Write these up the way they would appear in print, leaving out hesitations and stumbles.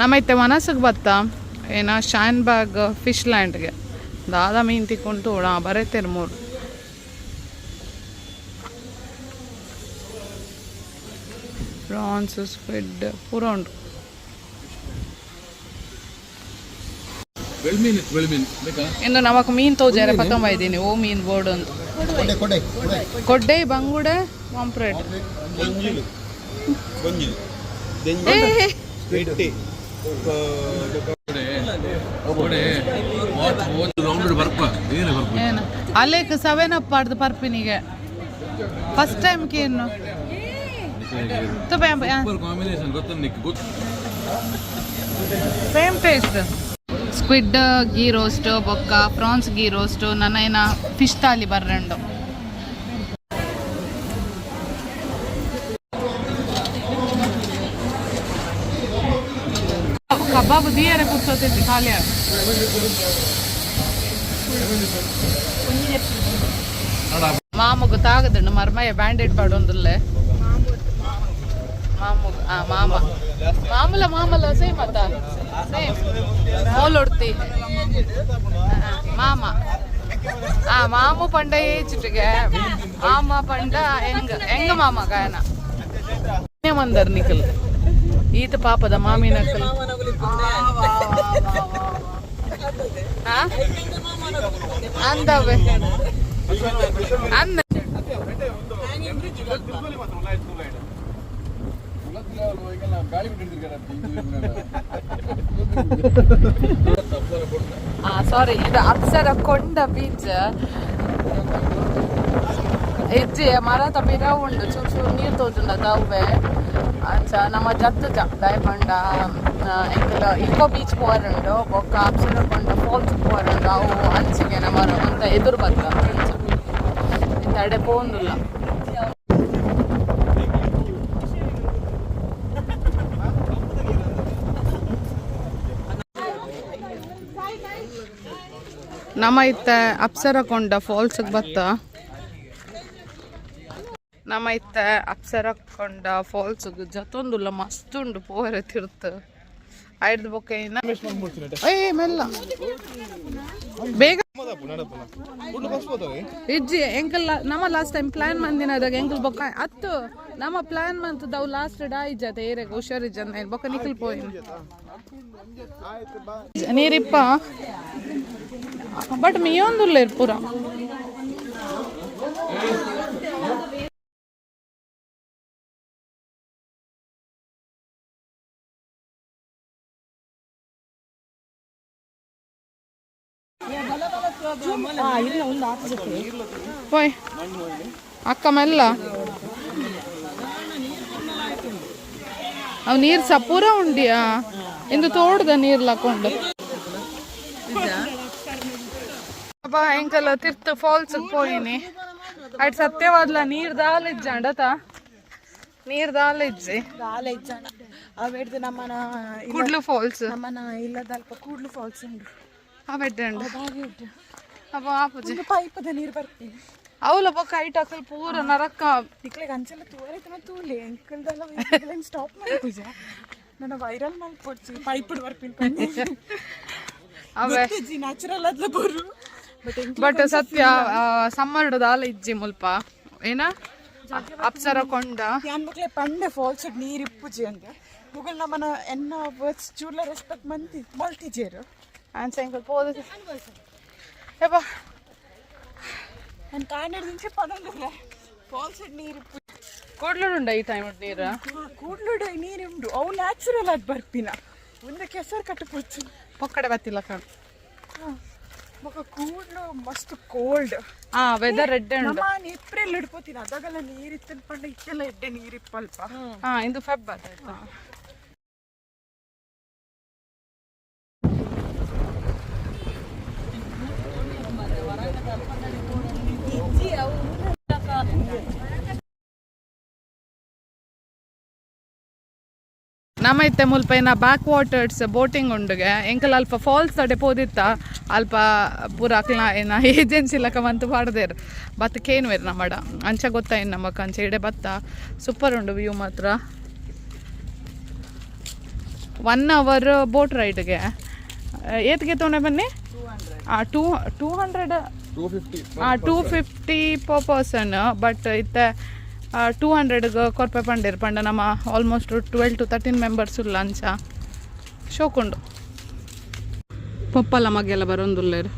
ನಮ್ಮ ಇತ್ತೆ ಮನಸ್ಸಿಗೆ ಬತ್ತ ಏನ ಶಾನ್ ಬಾಗ್ ಫಿಶ್ ಲ್ಯಾಂಡ್ಗೆ ದಾದ ಮೀನು ತಿಕ್ಕೊಂಡು ಬರತ್ತೇರು ಮೂರು. ಪ್ರಾನ್ಸ್, ಸ್ಕ್ವಿಡ್ ಪೂರ ಉಂಟು. ಬೆಳ್ಮೀನ್ ಇತ್ತು, ಬೆಳ್ಮೀನ್ ಬೇಕಾ? ಇನ್ನು ನಮಕ್ ಮೀನು ತೋಜಾರೆ ಪತ್ತೊಂಬ ಇದ್ದೀನಿ. ಓ ಮೀನು ಬೋರ್ಡ್ ಅಂತ ಕೊಡೆ ಕೊಡೆ. ಕೊಡ್ಡೆ, ಬಂಗುಡೆ, ಪಾಂಪ್ರೆಟ್. ಬಂಜಿಲು ಬಂಜಿಲು. ಏ. ಎಟ್ಟಿ. ಕೊಡೆ ವಾಚ್ ವಾಚ್ ರೌಂಡ್ ಬರ್ಪ ಏನು ಬರ್ಪ. ಏನು ಅಲ್ಲೇಕ್ ಸೆವೆನ್ ಅಪ್ ಆಡ್ದು ಪರ್ಪಿನಿಗೆ ಫಸ್ಟ್ ಟೈಮ್ ಕೇನು. ಸೂಪರ್ ಕಾಂಬಿನೇಷನ್ ಗೊತ್ತ ನಿಕ್ ಗೊತ್ತು. Same taste. Squid ghee roast ಬೊಕ್ಕ ಪ್ರಾನ್ಸ್ ಗೀ ರೋಸ್ಟ್, ನನ್ನ ಫಿಶ್ ತಾಲಿ ಬರ್ರೆಂಡು. ಕಬಾಬ್ ದಿಯರೆ ಪುರ್ಸೊತ್ತಿತ್ತು ಖಾಲಿ. ಮಾಮುಗು ತಾಗದುಂಡು ಮರ್ಮಯ್ಯ ಬ್ಯಾಂಡೇಡ್ ಪಾಡೊಂದುಲ್ಲೆ ಮಾಮುಗ್. ಆ ಮಾಮ ಮಾಮೂಲ ಮಾಮಲ ಸೇಮ್ ಅತ್ತ, ಸೇಮ್ ಮೋಲೊಡ್ತಿ ಮಾಮ. ಆ ಮಾಮು ಪಂಡ ಏಚಿಟಿಗೆ ಮಾಮ ಪಂಡ ಹೆಂಗ ಹೆಂಗ ಮಾಮ ಗಾಯನ ಮಂದರ್ ನಿಖಲ್ ಈತ ಪಾಪದ ಮಾಮಿನಕಲ್. ಆ? ಅಂದವೆ ಅಂದ. ಸಾರಿ, ಇದು ಅಪ್ಸರ ಕೊಂಡ ಬೀಚ್. ಹೆಜ್ಜೆ ಮರ ತಪ್ಪಿರ ಉಂಡು, ಚೂರು ಚೂರು ನೀರು ತೋಜುಂಡ ದವ್ವೆ. ಅಂಚ ನಮ್ಮ ಜತ್ತು ದಾಯ ಪಂಡ ಎಂಕಲ ಇಕೋ ಬೀಚ್ ಪೋರುಂಡು, ಬೊಕ್ಕ ಅಪ್ಸರ ಕೊಂಡ ಫಾಲ್ಸ್ ಪೋರುಂಡು. ಅವು ಅಂಚಿಗೆ ನಮ್ಮ ಅಂತ ಎದುರು ಬತ್ತ ಅಂಚ ಇಂತ ಅಡೆ ಪೋಂದುಲ್ಲ. ನಮ್ಮ ಇತ್ತ ಅಪ್ಸರಕೊಂಡ ಫಾಲ್ಸ್ಗೆ ಬತ್ತ. ನಮ್ಮ ಇತ್ತ ಅಪ್ಸರಕೊಂಡ ಫಾಲ್ಸ್ ಜತೊಂದುಲ್ಲ, ಮಸ್ತ್ ಉಂಡು ಪೋರೆ ತಿರ್ತು ಐಡ್ದು ಬೊಕ್ಕ ಏನ. ಏ ಮೆಲ್ಲ ಬೇಗ ಇಜ್ಜಿ ಎಂಕಲ್. ನಮ್ಮ ಲಾಸ್ಟ್ ಟೈಮ್ ಪ್ಲಾನ್ ಮಂದಿನ ಅದಾಗ ಎಂಕಲ್ ಬೊಕ್ಕ ಅತ್ತು ನಮ್ಮ ಪ್ಲಾನ್ ಮಂತದವು ಲಾಸ್ಟ್ ಡಾ ಇಜ್ಜತೆ ಏರೆಗ್ ಹುಷಾರಿಜ್ಜ ಬೊಕ್ಕ ನಿಖಲ್ ಪೋಯಿನ ನೀರಿಪ್ಪ. ಬಟ್ ಮಿಯೊಂದುಲ್ಲ ಪೂರ. ಪೋಯ್ ಅಕ್ಕ ಮೆಲ್ಲ. ಅವು ನೀರು ಸಪೂರ ಉಂಡಿಯಾ ಇಂದು ತೋಡ್ದ ನೀರ್ ಹಾಕೊಂಡು ಅಪ್ಪ. ಎಂಕಲ್ ತಿರ್ತು ಫಾಲ್ಸ್ ಪೋಯಿನಿ. ಆಯ್ತು, ಸತ್ಯವಾದ್ಲ ನೀರ್ ದಾಲ ಇಜ್ಜಾಂಡತ, ನೀರ್ ದಾಲ ಇಜ್ಜಿ. ದಾಲ ಇಜ್ಜಾಂಡ ಅವೆಡ್ದು ನಮ್ಮನ ಕುಡ್ಲು ಫಾಲ್ಸ್. ನಮ್ಮನ ಇಲ್ಲದಲ್ಪ ಕೂಡ್ಲು ಫಾಲ್ಸ್ ಉಂಡು. ಅವೆಡ್ಡೆ ಉಂಡು. ಬಾರಿ ಉಂಟು. ಅಪ್ಪ ಆಪುಜಿ. ಒಂದು ಪೈಪದ ನೀರು ಬರ್ತೀನಿ. ಅವಲ ಬೊಕ್ಕ ಐಟ್ ಅಕಲ್ ಪೂರ ನರಕ. ನಿಕ್ಲೆಗ್ ಅಂಚೆಲ್ಲ ತೂವರೆ ತೂಲೆ, ಎಂಕಲ್ದೆಲ್ಲ ಸ್ಟಾಪ್ ಮಲ್ಪುಜ. ನನ್ನ ವೈರಲ್ ಮಲ್ಪೊಡ್ಚಿ, ಪೈಪ್ ಬರ್ಪಿನ. ಅವೇ. ನ್ಯಾಚುರಲ್ ಅದ್ಲ ಬರು ಬಟ್ ಬಟ್ ಸತ್ಯ ಸಮ್ಮರ್ ದಾಲ ಇಜ್ಜಿ ಮುಲ್ಪ ಏನ ಅಪ್ಸರ ಕೊಂಡ. ಯಾನ್ ಮಕ್ಳೆ ಪಂಡೆ ಫಾಲ್ಸ್ ನೀರು ಇಪ್ಪುಜಿ ಅಂದೆ. ಮುಗಲ್ ನಮ್ಮನ ಎನ್ನ ವರ್ಡ್ಸ್ ಚೂರ್ಲ ರೆಸ್ಪೆಕ್ಟ್ ಮಂತಿ ಮಲ್ತಿಜೇರು. ಆನ್ಸ ಎಂಕಲ್ ಪೋದು ಯಪ್ಪ. ನಾನು ಕಾಣೆಡ್ ಪನೊಂದಿಲ್ಲ ಫಾಲ್ಸ್ ನೀರು ಇಪ್ಪು. ಕೂಡ್ಲುಂಡ ಈ ಟೈಮ್ ನೀರು. ಕೂಡ್ಲುಡು ನೀರು ಉಂಡು. ಅವು ನ್ಯಾಚುರಲ್ ಆದ್ ಬರ್ಪಿನ ಒಂದು ಕೆಸರು ಕಟ್ಟಪೊಚ್ಚು. ಪೊಕ್ಕಡೆ ಬತ್ತಿಲ್ಲ ಕಾಣ್. ಬೊಕ ಕೂಡ್ಲು ಮಸ್ತ್ ಕೋಲ್ಡ್. ಆ ವೆದರ್ ರೆಡ್ ಉಂಡು. ನಮ್ಮ ಏಪ್ರಿಲ್ ಹಿಡ್ಕೋತೀನಿ ಅದಾಗಲ್ಲ ನೀರು ಇತ್ತು ಪಂಡ ಇತ್ತೆಲ್ಲ ಎಡ್ಡೆ ನೀರು ಇಪ್ಪಲ್ಪ. ಹಾ, ಇಂದು ಫೆಬ್ ಆಯ್ತು. ನಮ್ಮ ಇತ್ತೆ ಮುಲ್ಪ ಏನ ಬ್ಯಾಕ್ ವಾಟರ್ಸ್ ಬೋಟಿಂಗ್ ಉಂಡುಗೆ. ಎಂಕಲ್ ಅಲ್ಪ ಫಾಲ್ಸ್ ತಡೆ ಪೋದಿತ್ತ. ಅಲ್ಪ ಪೂರ ಅಕ್ಲ ಏನ ಏಜೆನ್ಸಿ ಲಕ ಮಂತು ಪಾಡ್ದೇರು ಬತ್ತ ಕೇನ್ವೇರು ನಮ್ಮಡ. ಅಂಚ ಗೊತ್ತಾಯಿನ್ ನಮಕ್. ಅಂಚ ಇಡೆ ಬತ್ತ. ಸೂಪರ್ ಉಂಡು ವ್ಯೂ ಮಾತ್ರ. 1 ಅವರ್ ಬೋಟ್ ರೈಡ್ಗೆ ಏತ್ಗೆ ತೊಗೊಂಡೆ ಬನ್ನಿ. 200, 250 ಪರ್ ಪರ್ಸನ್. ಬಟ್ ಇತ್ತೆ 200ಗೆ ಕೊರ್ಪೆ ಪಂಡೇರು ಪಂಡ ನಮ್ಮ ಆಲ್ಮೋಸ್ಟ್ 12 ಟು 13 ಮೆಂಬರ್ಸ್ ಉಲ್ಲ. ಅಂಚ ಶೋಕುಂಡು. ಪಪ್ಪಲ ಮಗ್ಗೆಲ್ಲ ಬರೋಂದುಲ್ಲೇರು.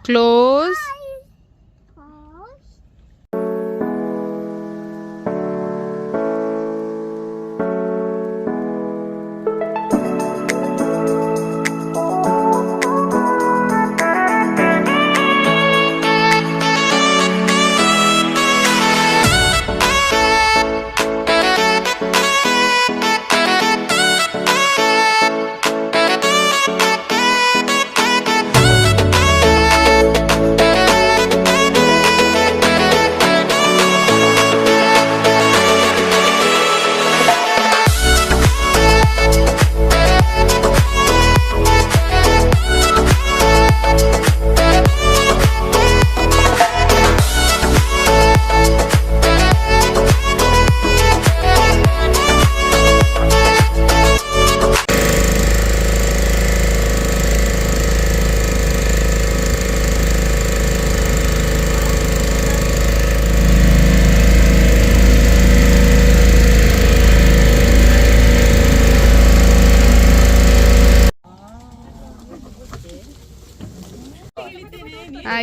ಕ್ಲೋಸ್.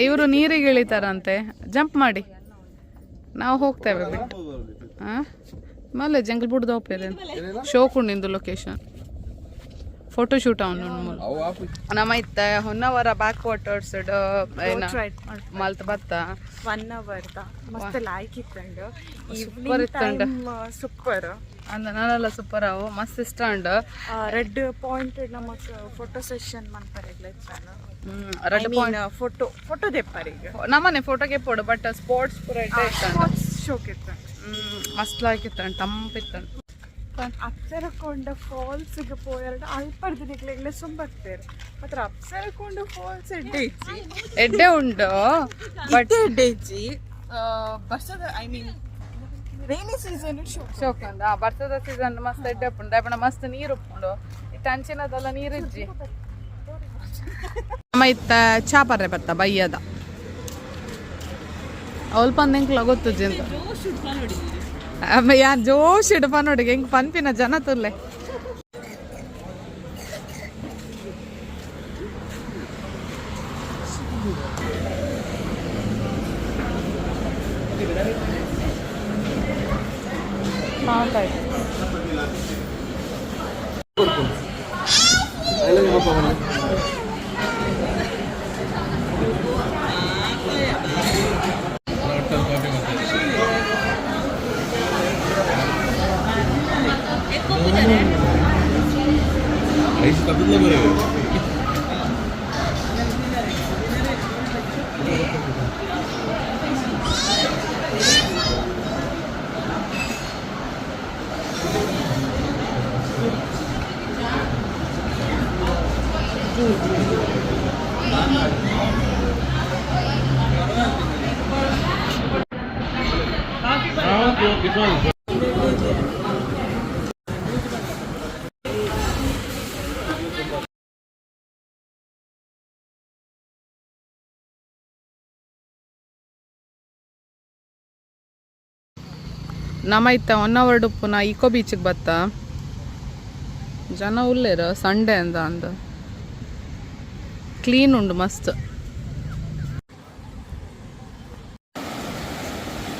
ಇವರು ನೀರಿಗೆ ಇಳಿತಾರಂತೆ. ಜಂಪ್ ಮಾಡಿ. ನಾವು ಹೋಗ್ತೇವೆ ಬಿಟ್ಟು. ಹಾಂ, ಮಲ್ಲೆ ಜಂಗಲ್ ಬುಡ್ದು ಹೋಗ್ತೇವೆ. ಶೋಕುಂಡು ಲೊಕೇಶನ್. ಫೋಟೋ ಶೂಟ್ ಅವನು. ನಮ್ಮ ಇತ್ತ ಹೊನ್ನಾವರ ಬ್ಯಾಕ್ ವಾಟರ್ಸ್ ಮಲ್ತ್ ಬತ್ತ. 1 ಅವರ್ ಮಸ್ತ್ ಲಾಯ್ಕ್ ಇತ್ತಂಡು. ಸೂಪರ್ ಇತ್ತಂಡು. ಸೂಪರ್. ಅಂದ ನಾನೆಲ್ಲ ಸೂಪರ್ ಅವು, ಮಸ್ತ್ ಇಷ್ಟ ಉಂಡು. ರೆಡ್ ಪಾಯಿಂಟ್ ನಮಕ್ ಫೋಟೋ ಸೆಷನ್ ಮನ್ಪರೆಗ್ಲ. Red point. Photo photo ದೆಪ್ಪರಿಗೆ. ನಮ್ಮನೆ ಫೋಟೋಗೆ ಪೋಡು, ಬಟ್ ಸ್ಪೋರ್ಟ್ಸ್ ಪೂರ ಇಟ್ಟ ಸ್ಪೋರ್ಟ್ಸ್ ಶೋಕ್ ಇತ್ತು. ಮಸ್ತ್ ಲಾಯ್ಕ್ ಇತ್ತಂಡು, ತಂಪಿತ್ತಂಡು. ಅಪ್ಸರಕೊಂಡ ಫಾಲ್ಸ್ಗೆ ಪೋಯರ್ಡ ಅಲ್ಪರ್ದು ನಿಕ್ಲೆಗ್ಲೆ ಸುಂಬರ್ತಾರೆ ಮಾತ್ರ. ಅಪ್ಸರಕೊಂಡ ಫಾಲ್ಸ್ ಎಡ್ಡೆ ಇಜ್ಜಿ. ಎಡ್ಡೆ ಉಂಡು ಬಟ್ ಎಡ್ಡೆ ಇಜ್ಜಿ ಬರ್ಸದ, I mean rainy season show. ಶೋಕ್ ಉಂಡು. ಆ ಬರ್ಸದ ಸೀಸನ್ ಮಸ್ತ್ ಎಡ್ಡೆ ಉಪ್ಪುಂಡು. ದಾಯೆ ಮಸ್ತ್ ನೀರು ಉಪ್ಪುಂಡು. ಇತ್ತ ಅಂಚಿನದೆಲ್ಲ ನೀರಿಜ್ಜಿ. ನಮ್ಮ ಇತ್ತ ಚಾ ಪರ್ರೆ ಬತ್ತ ಬಯ್ಯದ ಅಲ್ಪ ಎಂಕ್ಲ ಗೊತ್ತುಜ್ಜಿ ಅಂತ. ಯಾನ್ ಜೋಶ್ ಇಡು ಪನ್ನೋಡಿಗೆ ಹೆಂಗ್ ಪನ್ಪಿನ ಜನ ತುಲ್ಲೆ. ಕಾಫಿ ಮಾಡ್ತಾರೆ. ಐಸ್ ತಪ್ಪಿದ್ಲೇ ಬರೋದು. ನಮ್ಮ ಇತ್ತ 1 ಅವರ್ ಡುಪ್ಪುನ ಇಕೋ ಬೀಚಿಗೆ ಬತ್ತ. ಜನ ಉಲ್ಲೇರ, ಸಂಡೇ ಅಂದ ಅಂದ. ಕ್ಲೀನ್ ಉಂಡು ಮಸ್ತ್.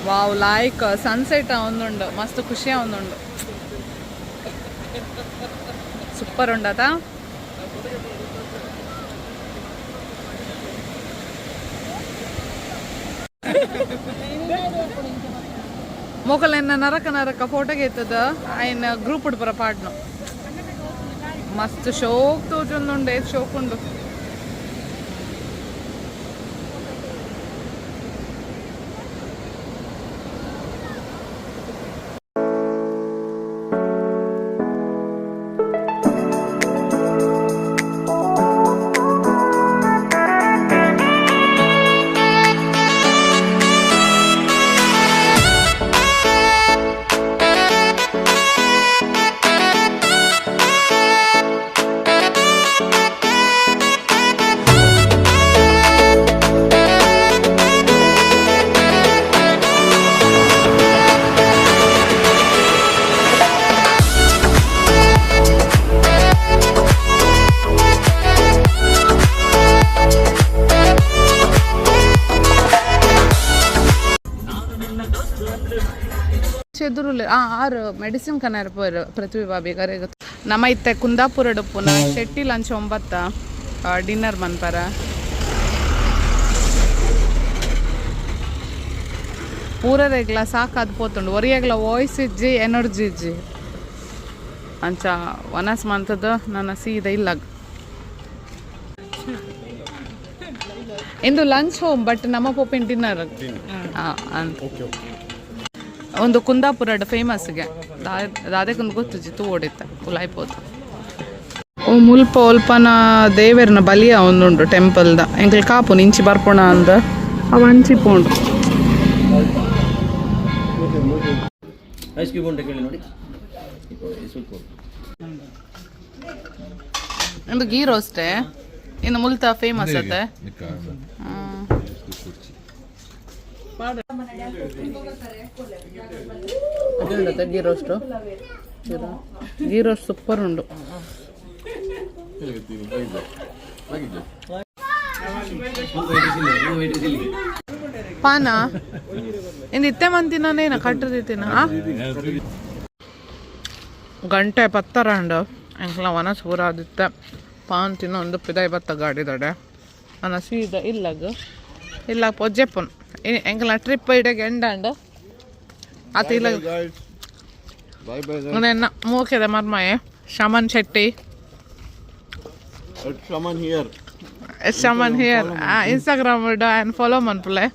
ವಾವ್, ಲೈಕ್ ಸನ್ಸೆಟ್ ಒಂದುಂಡು, ಮಸ್ತ್ ಖುಷಿ ಒಂದುಂಡು. ಸೂಪರ್ ಉಂಡತ. ಮೊಕಲೆನ್ನ ನರಕ ನರಕ ಫೋಟೋ ಗೆತ್ತದ ಅಯ್ನ ಗ್ರೂಪ್ ಪೂರ ಪಾಡ್ನು. ಮಸ್ತ್ ಶೋಕ್ ತೋಜೊಂದುಂಡು, ಏತ್ ಶೋಕ್ ಉಂಡು. ಚೆದುರುಲೆ ಆ ಆರು ಮೆಡಿಸಿನ್ ಕನರ್ ಪೋರು ಪೃಥ್ವಿ ಬಾಬಿ ಕರೆಗ್. ನಮ್ಮ ಇತ್ತೆ ಕುಂದಾಪುರಡ್ ಉಪ್ಪುನ ಶೆಟ್ಟಿ ಲಂಚ್ 9 ಡಿನ್ನರ್ ಮನ್ಪರ. ಪೂರರೆಗ್ಲ ಸಾಕಾದ್ ಪೋತುಂಡು, ಒರಿಯಗ್ಲ ವಾಯ್ಸ್ ಇಜ್ಜಿ, ಎನರ್ಜಿ ಇಜ್ಜಿ. ಅಂಚ ವನಸ್ ಮಂತದ ನನ್ನ ಸೀದ ಇಲ್ಲಗ್. ಇಂದು ಲಂಚ್ ಹೋಮ್, ಬಟ್ ನಮ್ಮ ಪೋಪಿನ್ ಡಿನ್ನರ್ ಅಂತ. ಒಂದು ಕುಂದಾಪುರಡ್ ಫೇಮಸ್ಗೆ ದಾದೆಕೊಂದು ಗೊತ್ತುಜಿ, ತೂ ಓಡಿತ್ತ ಉಲಾಯ್ಪೋತು. ಓ ಮುಲ್ಪ ಒಲ್ಪನ ದೇವೆರ್ನ ಬಲಿಯ ಒಂದುಂಡು ಟೆಂಪಲ್ದ. ಎಂಕಲ್ ಕಾಪು ನಿಂಚಿ ಬರ್ಪೋಣ ಅಂದ ಅವ ಅಂಚಿ ಪೋಂಡು. ಐಸ್ ಕ್ಯೂಬ್ ಉಂಟು ಕೇಳಿ ನೋಡಿ. ಸ್ವಲ್ಪ. ಒಂದು ಗೀ ರೋಸ್ಟೆ ಇನ್ನು ಮುಲ್ತ ಫೇಮಸ್ ಅತ್ತೆ. Ghee roast, ghee roast super ಉಂಡು. ಪಾನ ಇಂದು ಇತ್ತೆ ಮಂತಿನೇನ ಕಟ್ಟದಿತ್ತಿನ ಗಂಟೆ 10ರ ಅಂಡು. ಎಂಕ್ಲ ವನಸ್ ಪೂರ ಆದಿತ್ತೆ. ಪಾನ್ ತಿನ್ನೋ ಒಂದು ಪಿದಾಯಿ ಬತ್ತ ಗಾಡಿದಡೆ. ಅನ್ನ ಸೀದ ಇಲ್ಲಗ್ ಇಲ್ಲ ಪೊಜ್ಜೆಪ್ಪನ್. ಎಂಕ್ಲ ಟ್ರಿಪ್ ಇಡಗೆ ಎಂಡಾಂಡ್ ಆತ ಇಲ್ಲ. Bye bye. ನನ್ನ ಮೂಕೆದ ಮರ್ಮಾಯೆ Shaman Shetty. Shaman here. Shaman here Instagram and follow ಮನ್ಪುಲೆ.